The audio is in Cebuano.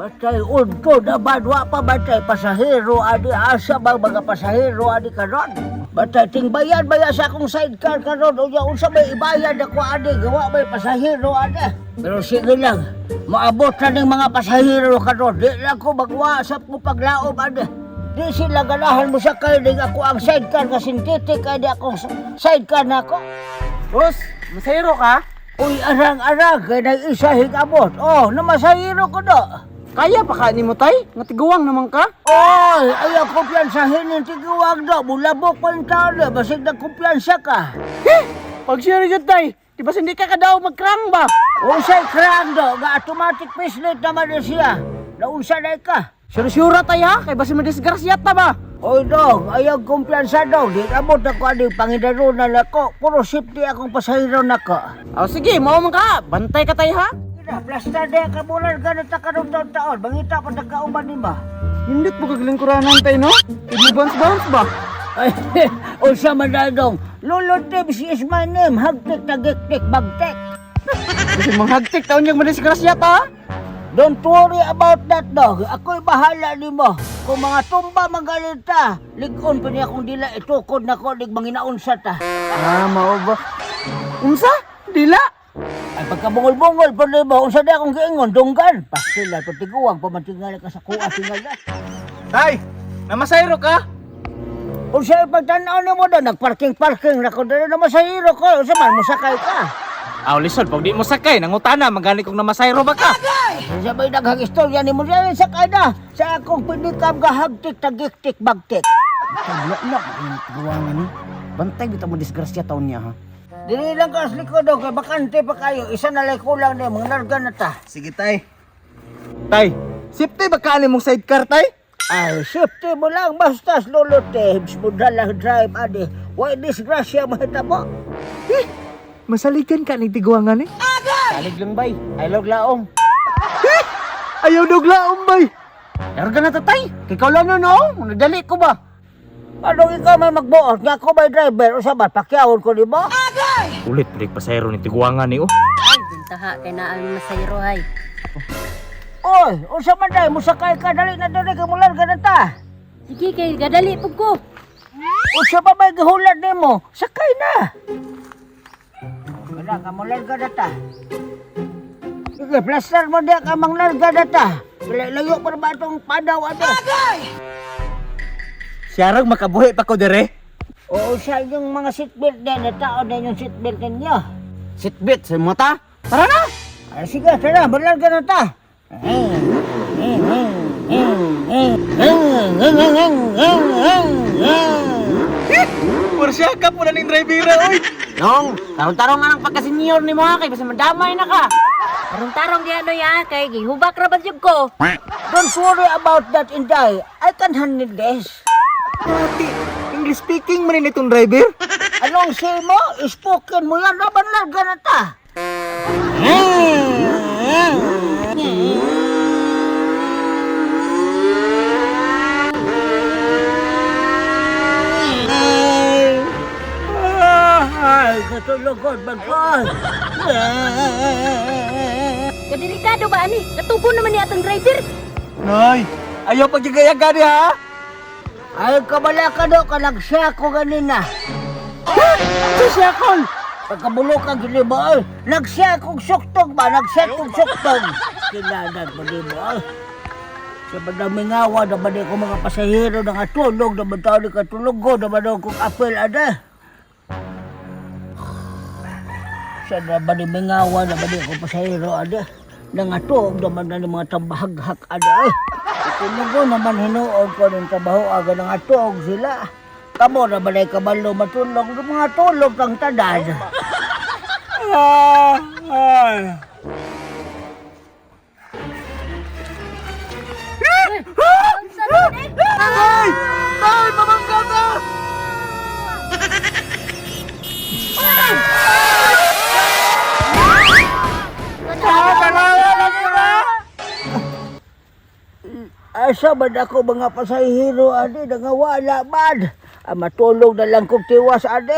Batay unto na ba, wa pa batay pasahero adi, asa ba mga pasahero adi karon? Batay ting bayad baya sa akong sidecar karon, unya unsa may ibayad ako adi, gawa may pasahero adi. Pero sige lang, maabot na ning mga pasahero karon, di lang ko magwasap ko paglaom adi. Di sila ganahan mo sakay ning ako ang sidecar nga synthetic adi akong sidecar nako. Boss, masayro ka? Uy, arang-arang kay nang isa higabot. Oh, namasahero ko do. Kaya pa ka ni mo, tay? Nga tiguang naman ka? Oy, ayaw kumpiyansahin yung tiguang do. Bulabok pa yung tao do. Basig na kumpiyansa ka. Eh! Pag sure jud, tay, di ba hindi ka kadaw magkrang ba? Unsay krang do, nga automatic pislit naman na siya. Naunsa na ka. Sure-sure tay ha? Kay basi madisgrasya ta ba? Oy dong, ayaw kumpiyansa dong. Di abot ako ani pangidaronan ako. Puro safety akong pasahero nako. Oh, sige, mao man ka. Bantay ka tay ha? Ina, plasta na ka bulan ka na takarong taon-taon. Mangita pa nagkauban ni ba? Hindot mo kaglingkuranan tay no? Di mo bounce bounce ba? Ay, unsa man na dong. Lolo Tibbs is my name. Hagtik, tagiktik, bagtik. Kasi manghagtik taon niyang madisgrasya ta. Don't worry about that, dog. Ako'y bahala nimo. Kung mga tumba magalit ta, ligon pa niya kung dila itukod na ko, lig manginaunsa ta. Ah, mao ba? Unsa? Dila? Ay pagkabungol-bungol pa nimo, unsa di akong giingon, dunggan. Pastila, patiguang, pamantingal ka sa kuha, tingal na. Tay, namasayro ka? Unsa pagtanaw nimo do, nagparking-parking na ko, dali na masahiro ko, unsa man, musakay ka. Aw, lisod, pag di mo sakay, nangutana, magani kong namasayro ba ka? Unsa ba'y daghang istorya nimo diyan sakay na sa akong pinikam gahagtik, tagiktik, bagtik. Wala na, yung tiguangan ni. Bantay bitaw mo disgrasya taon niya ha. Dili lang ka sa likod kay bakante pa kayo. Isa na lang kulang na mga narga na ta. Sige, tay. Tay, safety ba kaani mong sidecar, tay? Ay, safety mo lang basta Lolo Tebs mo dalang drive adi. Why disgrasya mahitabo? Eh, masaligan ka ni tiguangan eh. Salig lang, bay. Ayaw laom. Eh, ayaw dog laom, bay. Larga na tatay. Kikaw lang no, no? Nadali ko ba? Anong ikaw may magbuot? Nga ako may driver o sa pakyawon ko di ba? Ulit break pasahero ni tiguangan ni oh. Ay, bintaha kay naa masayro hay. Oy, unsa man day musakay ka dali na dali kay mularga na ta. Sige kay gadali pud ko. Unsa pa may gihulat nimo? Sakay na. Wala ka mularga na ta. Sige, plaster mo diya ka manglarga na ta. Layo pa na ba itong padaw ate? Siyarag makabuhi pa ko dire. Oo, sa inyong mga seatbelt na, nataon na yung seatbelt ninyo. Sitbit sa mata. Tara na! Ay, sige, tara, malarga na ta. Porsya ka po na ning drivera, oy. Nong, tarong-tarong nga ng pagka-senior ni mo ha, kay basta madamay na ka. Tarong-tarong di ano ya kay gihubak ra ba jud ko. Don't worry about that, Inday. I can handle this. Pati, English speaking man itong driver. Anong say mo? Spoken mo yan, laban larga na ta. Ay, katulogod, bagpon. Kadelikado ba ani? Katugon naman ni atong driver. Nay, ayaw pagyagayaga di ha. Ay, kabala ka do, kanagsya ko ganina. Sa kol. Pagkabulo ka gini mo, ay, nagsya kong suktog ba? Nagsya kong suktog. Kinanan mo di mo, ay. Sa madamingawa, naman di ko mga pasahero na nga tulog, naman tao di katulog ko, naman daw kong apel, ada. Sa madamingawa, naman di ko pasahero, ada. Nangatog naman na ng mga tambahaghak, ada, ay. Tulog ko naman hinuog ko ng trabaho, aga nangatog sila. Kamo na ba kabalo matulog, mga tulog kang tanan. Ah, ay. Unsa man eh? Ay! Tay, mamangka ta! Asa man ako mga pasahero, ade, nangawala man. Ah, matulog na lang kong tiwas, ade.